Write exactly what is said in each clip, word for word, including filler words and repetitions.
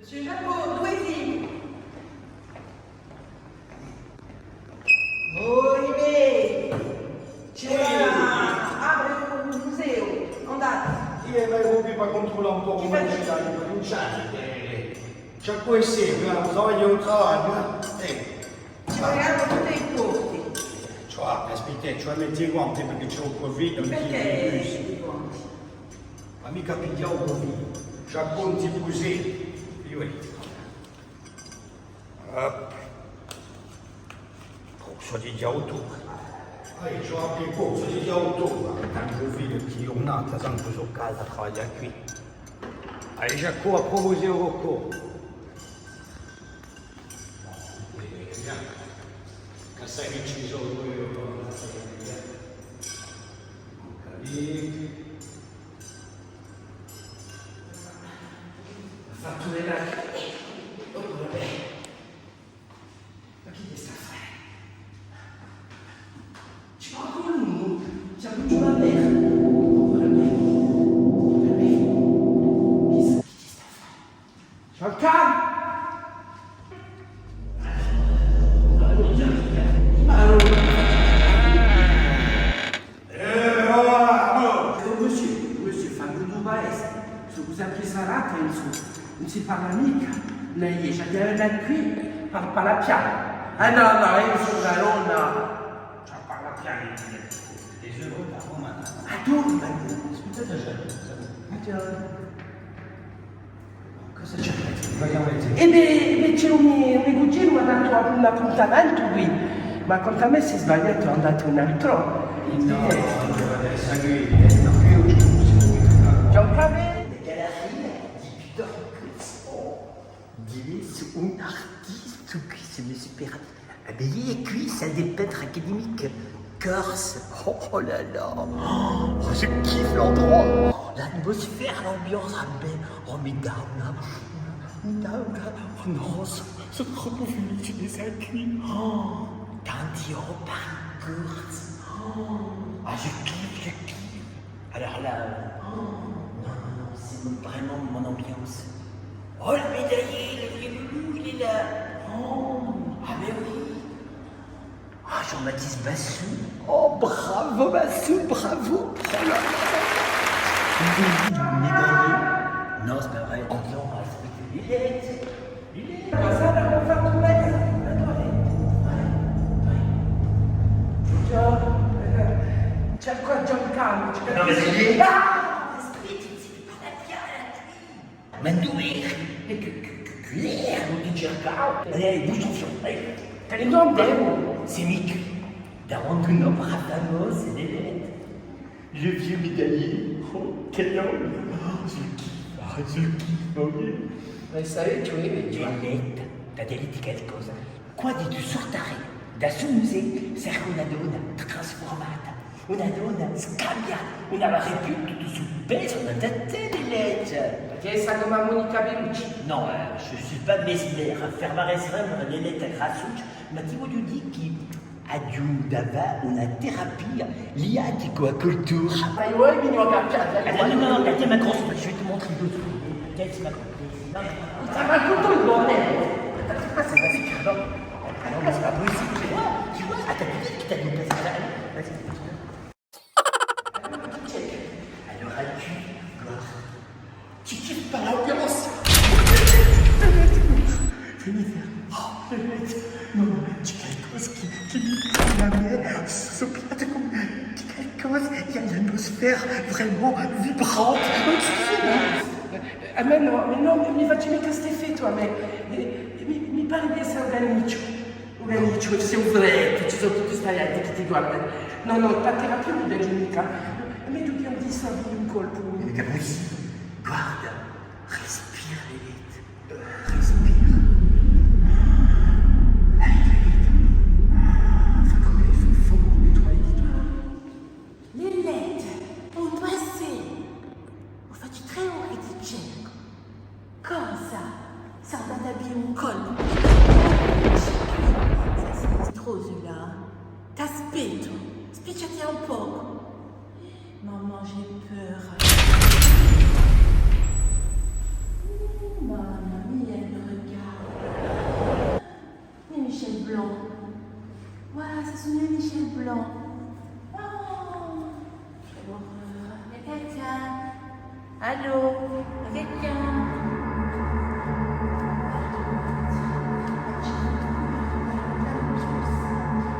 Monsieur Jacot, duve simu? Oimè! Ci hè da apre un museu, andate! Eiu mi fermu quì per cuntrullà un pocu. Ci hè da cumincià, eh, eh. Ci hè da esse, eh, u travagliu hè u travagliu, eh. Ci paghimu tutti i costi. Cioè, aspetta, ci hè da mette i guanti perchè ci hè u Covid, ùn ci hè più. Perchè i guanti? Ma micca piglià u Covid, ci hè da cumincià. Eiu, eh. Hop. Oh, sò dighjà ottu ore. Eh, ci hè da piglià, sò dighjà ottu ore. Tandu u Covid, chì ghjurnata, tandu sò à casa à travaglià quì. Allez, Jacot, à proposé au Rocco. Chì sai chì ci sò eiu, eh, capite? Fattu di là. Oh, vabbè. Ma chì hè st'affare? Ci manca un omu, ci hè un giuvanu. Oh, vabbè. Vabbè. Chì hè, chì hè st'affare? Jean-Carl! Eh, oh, oh. Eh, monsieur, monsieur, fate u paese. Sò cose chì sarà, pensu. Ùn si parla micca. Nò, eiu, ci hè da vene quì, par-, parlà pianu. Eh, nò, nò, eiu sò una donna. Ci hè da parlà pianu, eiu. È sò una donna. Ah, tù, ma... Aspetta, aspetta. Cosa ci hè? È bè, è bè, ci hè un, un cuginu m'hà datu un appuntamentu quì. Ma quant'à mè, s'hè sbagliatu, hè andatu in un altru. Nò, eh, nò, quì, eh, nò, quì ùn ci hè più. Giancarlo. Dì, sò un artistu quì, sò un super... Eh bè, eiu quì, salle de peinture académique corse. Oh, oh là là. Oh, je kiffe l'endroit. Oh, l'atmosphère, l'ambiance, ah bè, oh, mi dà una, mi dà una, oh nò, sò, sò troppu felice d'esse quì. Oh, tanti opari in corsu. Oh, ah, je kiffe, je kiffe. Alors là, euh, oh, non, non, non, c'est vraiment mon ambiance. Oh, le médaillé, le vrai loulou, il est là. Oh, ah mais oui. Ah, Jean-Baptiste Bassou. Oh, bravo Bassou, bravo. Oh là là. Le médaillé. Non, c'est pas vrai. Oh non, ah, c'est pas vrai. Il est, il est. Ma sarà un fattu mezzu, attendez. Buongiorno. Ci hè quì Giancarlo, ci... Non, mais il est là. Ah, aspetta, si parla pianu quì. Ma induve eri? È chì, chì, chì, chì eri? Ùn ti circava. Allez, allez, bouge ton fion. Allez. Allez, non, mais... Semu quì, davanti à un'opera famosa, l'Elette. Le vieux médaillé, oh, quel homme! Oh, je le kiffe, ah, je le kiffe, ah oui. Vous savez, tu es, tu es... L'Elette, t'as dit qualcosa? Quandu tù surtarai da stu museu, sarai una donna trasfurmata, una donna scambiata, ùn avarai più tuttu stu pesu nant'à tè, l'Elette. Perchè sò cum'è Monica Bellucci? Non, euh, je suis pas mesmer, fermarai sempre l'Elette Grassucci, ma ti vogliu dì chì aghju da fà una terapia liata cù a cultura. Ma eiu mi ne vò à cà, eh, nò, nò, nò, nò, tiens ma grosse, je vais te montrer deux trucs. Tiens, c'est ma grosse. Non, mais... Ça va foutre le bordel. Attends, c'est pas possible. Non, non, mais c'est pas possible. Tu vois, tu vois, attends, tu dis que t'as dû passer là. Vas-y, continue. Alors, à qui, gloire ? Ti kiffi pà l'ambiance ? Veni, veni. Oh, veni. Nò, nò, ci hè qualcosa chì, chì mi, mi, mi, sò pigliatu cum'è, ci hè qualcosa, il y a une atmosphère vraiment vibrante. Eh, ma nò, ma nò, mi faci micca st'effettu à mè. Eh, mi, mi pari d'esse u Ganichju. U Ganichju, s'è vulete, ci sò tutta sta ghjente chì ti guarda. Nò, nò, pà terapia ùn mi piaci micca. Hè megliu ch'o dissolvi un colpu. È micca cusì. Guarda, respira, Lilith. Respira. Allez, Lilith. Fà cum'è, fà, fà cum'è tù ai dettu. Lilith, induve sè? Faci trè ore chì ti cercu. Cosa? Sò andata à bè un colpu. Sò, sò strusula. T'aspettu. Spicciati un pocu. Maman, j'ai peur. Uh, mamma mia, Michel Blanc. Oh, quelle horreur. Il y a quelqu'un ? Allô ? Il y a quelqu'un ? Allô ?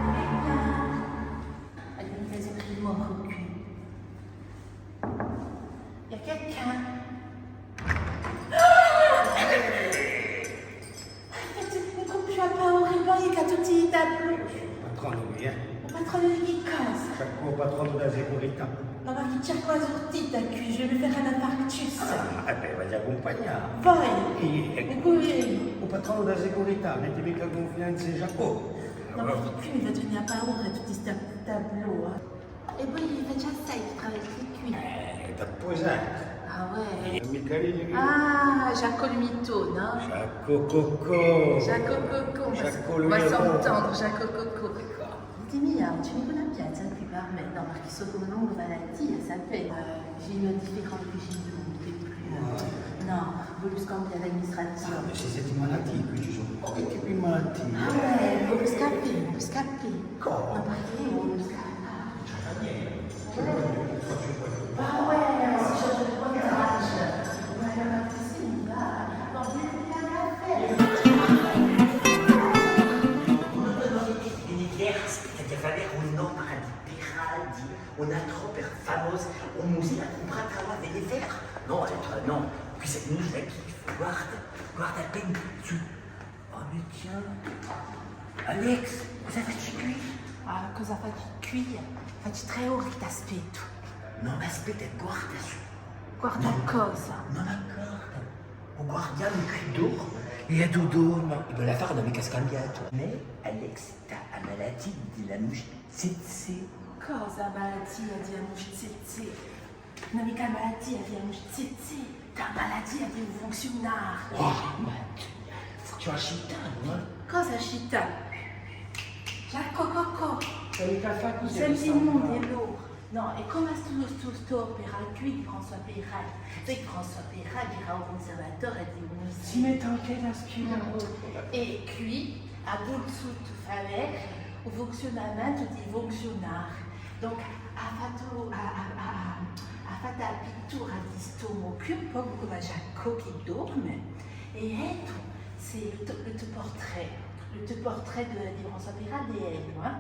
Il y a quelqu'un ? Allez, on va écrire mort au cul. Il y a quelqu'un ? Ah, fate, ùn aghju più paura, è voi chì tutti i tableaux. Ùn patronu, eh. Ùn patronu di chì cosa? Sciaccu, patronu di a sicurità. Ma, ma chì ci hè quì sortite quì, je vais me faire un infarctus. Ah, eh bè, v'aghju à accumpagnà. Voi? Iè. È cum'è? U patronu di a sicurità, ùn avete micca cunfidenza in Sciaccu? Nò, ma quì mi face paura tutti sti tableaux, eh. È voi face assai di travaglià quì? Eh, dapoi sempre. Ah ouais. Eh, micca lì, lì. Ah, Jacques le mytho, nò? Jacques Coco. Jacques Coco, on va, Jacques on va s'entendre, Jacques Coco. Ditemi, eh, ci n'hè una piazza quì per mè? Nò, perchè sò cum'è un omu di malatia, sapete? Eh, j'ai eu un différend avec Gilles, on ne peut plus, euh, nò, vogliu scambià l'amministrazione. Ah, ma ci sò i malati quì, ci sò pochi tipi di malatia. Ah ouais, on peut scapper, on peut scapper. Come? Ma perchè on peut scapper? Un'idea, aspetta, di avè un'opera di Peraldi, una truppa famosa, un museu à cumprà, vede, vede. Nò, eh, nò, quì sò, nò, quì, guarda, guarda appena sù. Oh, mais tiens. Alex, cosa faci quì? Ah, cosa faci quì? Faci trè ore chì t'aspettu. Nò, ma aspetta, guarda sù. Guarda cosa? Nò, ma guarda. U guardianu quì dorme. È tù dormi. È bè, l'affare ùn hà micca scambiatu. Ma Alex t'hà a malatia di a muscia tsetsè. Cosa malatia di a muscia tsetsè? Ùn hè micca malatia di a muscia tsetsè, t'hà malatia di u funziunariu. Oh, ma tù, tù hai scitatu, eh? Cosa scitatu? Jacques Coco. Senti, mondu, allora. Nò, è cum'è stu, stu, st'opera quì di François Peyrade? Sai chì François Peyrade era u cunservatore di u museu. Si mette ancu à spiegà. È quì hà vulsutu fà vede u funziunamentu di i funziunarii. Donc, hà fattu, hà, hà, hà, hà fattu a pittura di st'omu quì, un pocu cum'è Jacques Coco chì dorme, è ellu, c'est l'aut-, l'autoportrait, l'autoportrait di, di François Peyrade, hè ellu, eh,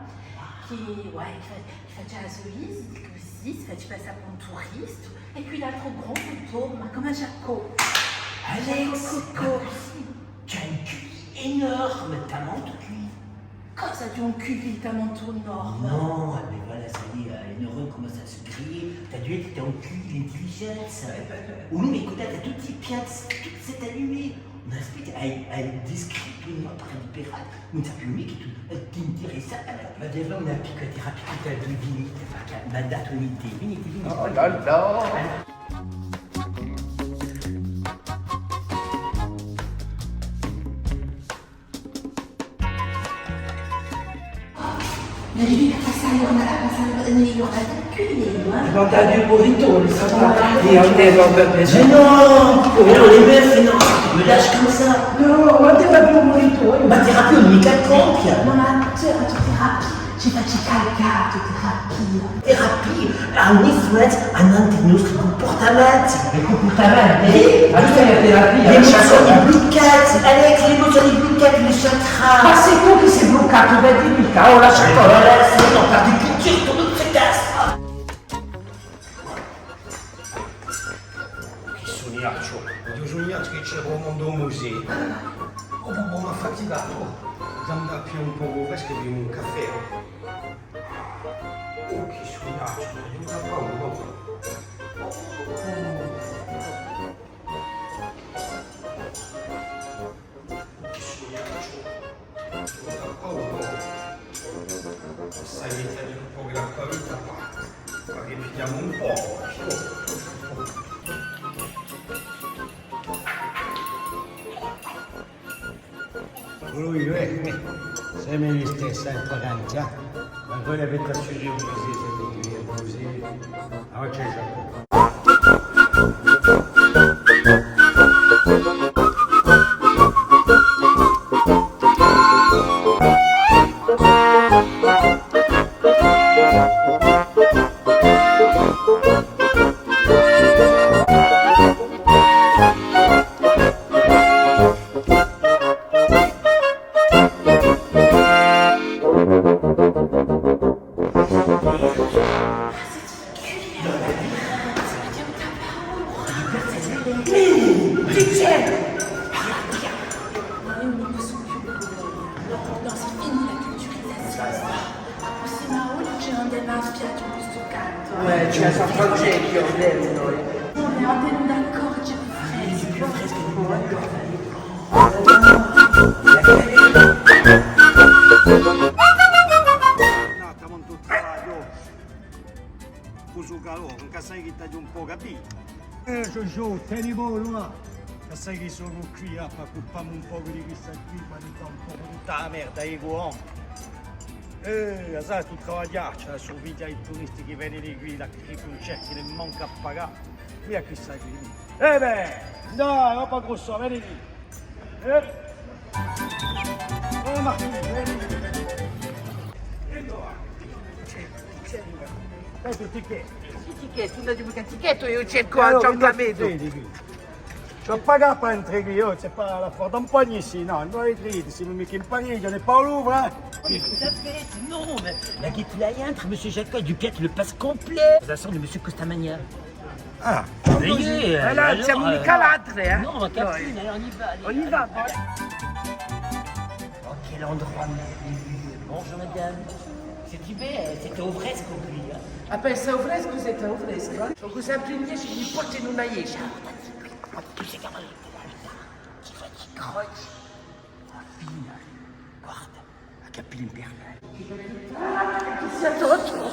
chì, ouais, chì fa-, chì facia a so visita, cusì, si facia passà per un turistu, è quì l'altru grandu dorme, cum'è Jacques Coco. Alex, Jacques Coco. Tù hai un cul enorme, tamantu quì. Cosa di un cul tamantu enorme? Nò, eh bè, voilà, ça y est, eh, i neuroni cumencia à si griller, t'as dû vede chì t'hai un cul d'intelligenza. U lume, guarda, da tutti i piazzi, tuttu s'hè allumé. Ma aspetta, hai, hai descrittu un'opera di Peyrade, ùn sapiu micca chì tù, eh, t'interessa à la... Ma devu una piccula terapia, t'hà dui minuti, t'hà mangiatu un'idea, veni, veni. Oh là là! Mais lui, il a passé la journée, il a passé la journée, il aura vécu, lui, hein. Quand t'as du burrito, ça va. Et on est dans le... Mais non, mais non, les meufs, non, me lâche comme ça. Non, ma t'hai fattu un burrito, eh. Ma terapia, mica compia. Non, ma tu, tu thérapie, ci faci caccà, tu thérapie. Terapia, à un influenza, à un nostru cumportamentu. È cumportamentu? Sì. Ma tù sai a terapia, l'emozioni bluccati, Alex, l'emozioni bluccati, le chakra. Ma sì tù chì sì bluccatu, vedi micca, oh, lascia stà. Voilà, c'est bon, t'as du culture, tu nous fais casse. Chì sunniacciu, u sugnacciu chì c'era u mondu à u museu. Oh, bon, bon, m'hà fatigatu. Dammi da piglià un pocu frescu è bevemu un caffè, oh. Oh, chì sunniacciu, aiuta, paura. Oh, chì sunniacciu, aiuta, paura. Sai, mi teni un pocu di paura, ma, ma ripigliemu un pocu. Lui, eh, semu listessi, eh, quaranta, ma quellu hè per assurdu un mese, semu dui, un mese. Allora ci hè Jacques. Dice! Ma eiu ùn ne possu più. Non, non, c'est fini la culturisation. A prossima volta ci andemu à a spiaggia in questu cantu, eh. Ouais, ci hè San Francescu, andemu noi. Non, mais andemu d'accordu, ci hè più frescu. Ci hè più frescu, andemu d'accordu. Cù stu calore, ùn sai chì t'aghju un pocu capitu. Eh, Giorgio, teni bonu, và. Chì sai chì sò quì, eh, pà cuppà mi un pocu di quista quì, pà aiutà un pocu tutta a merda, eiu, oh. Eh, a sai, stu travagliacciu, à survighjà i turisti chì venenu quì, da quì ùn cercanu mancu à pagà. Quì à quista quì. Eh bè, dai, và pà Grosso, veni quì. Eh? Oh, Martì, veni. Quessu hè u ticket. Chì ticket? Tù ùn dai micca ticket, eiu cercu à Ghjuvan Cametu. Vedi quì. Ci hè à pagà pà entre quì, oh, c'est pas la foire d'Ampagne ici, non, non, avete ridere, simu micca in Pavia, ùn hè pas u Louvre, eh. Mais vous avez, non, mais la guette là entre, monsieur Jacquot, du Piat, le passe complet. Ça sent le monsieur Costamagna. Ah, vedi, eh, allora, simu micca ladri, eh. Non, on va capire, allez, on y va, allez. On y va, bon. Oh, quel endroit merveilleux. Bonjour, madame. C'est super, c'est au fresco, lui, hein. Ah, bè, s'hè à u frescu, s'hè à u frescu, eh. Sò sempre in dieci, mi porti in una ghjesgia. Ma tu sei capace di fare? Ti faccio i croci. Ma fine, guarda. A capelli in perla. Chì sia tuttu.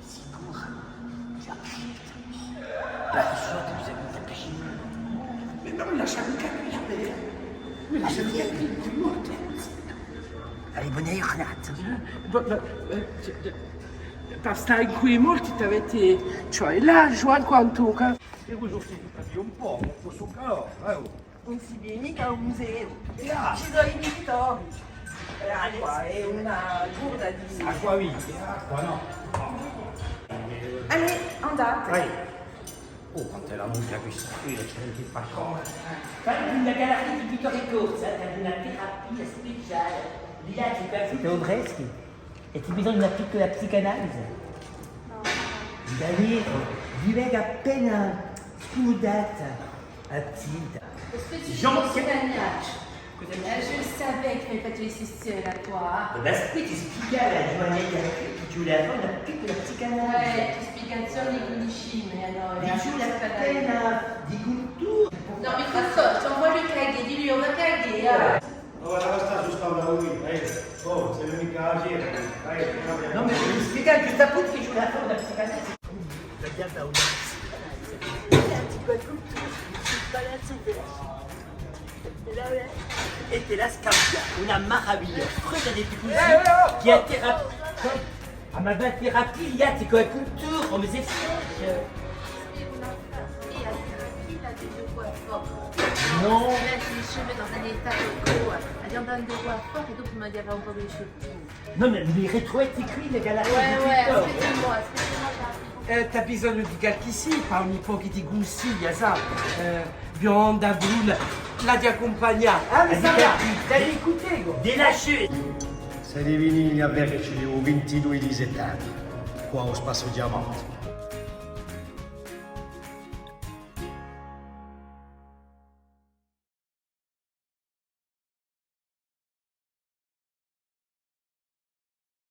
Sicura? Ti accidenti. Perchè sò chì bisogna fà piscina. Ma ùn mi lasci micca quì, a bè. Ùn mi lasci micca quì, quì morti. Allez, bonne journée. Pà stà quì morti, t'avete, cioè, là, Ghjuvan, quantu, chì... Eiu sò statu un pocu, cù stu calore, eh, oh. Ùn si vene micca à u museu. Ci sò i pittori. Eh, acqua, hè una burla di... Acqua viva, acqua, nò? Allez, andate. Vai. Oh, quant'ella hè muta questa quì, ci hè un patrone. Fai una galleria di pittori corsi, eh, per una terapia speciale. Di là ci... Siete freschi? È ti bisogna una piccola psicanalisi? Davvero? Vi vecu appena scumudata, a zita. Jean-Pierre. Eh, je le savais que tu allais faire ici à toi, hein. Eh bè, aspetta, ti spiegava à Ghjuvanetta chì ci vulia à fà una piccola psicanalisi. Eh, spiegazioni chì ùn ci hè, allora. Ci vulia appena di cultura. Nò, mi fa sorte, on voit le caguet, dis-lui, on va caguer, hein. Oh, voilà, sta ghjustu quì, eh. Oh, semu micca à a fiera, eh. Nò, ma mi spiega ghjustu appuntu chì ci vole à fà una psicanalisi. T'aghju da dà una, ti dicu, è tuttu, sul palazzu. È ti la scambi, una maraviglia, fruta di così, chì attirà. Ah, ma va, terapia, ti cò cultura, come si dice? Spiega una frase, la terapia, elle a des devoirs forts. Non. Là, j'ai les cheveux dans un état de co. Elle vient d'un devoir fort et donc, on m'a dit, elle va encore les cheveux. Non, mais mi ritruvate quì, les gars, là. Ouais, ouais, explique-moi, explique-moi, j'arrive. Eh, t'hà bisognu di qualchissia, pà un pocu di cunsigli, sà? Eh, bionda, bruna, l'aghju accumpagnata. Ah, ma sà, t'hà l'encù, tè. Della chute. Site venuti à vede ci u vintidui di settembre, quì à u Spaziu Diamante.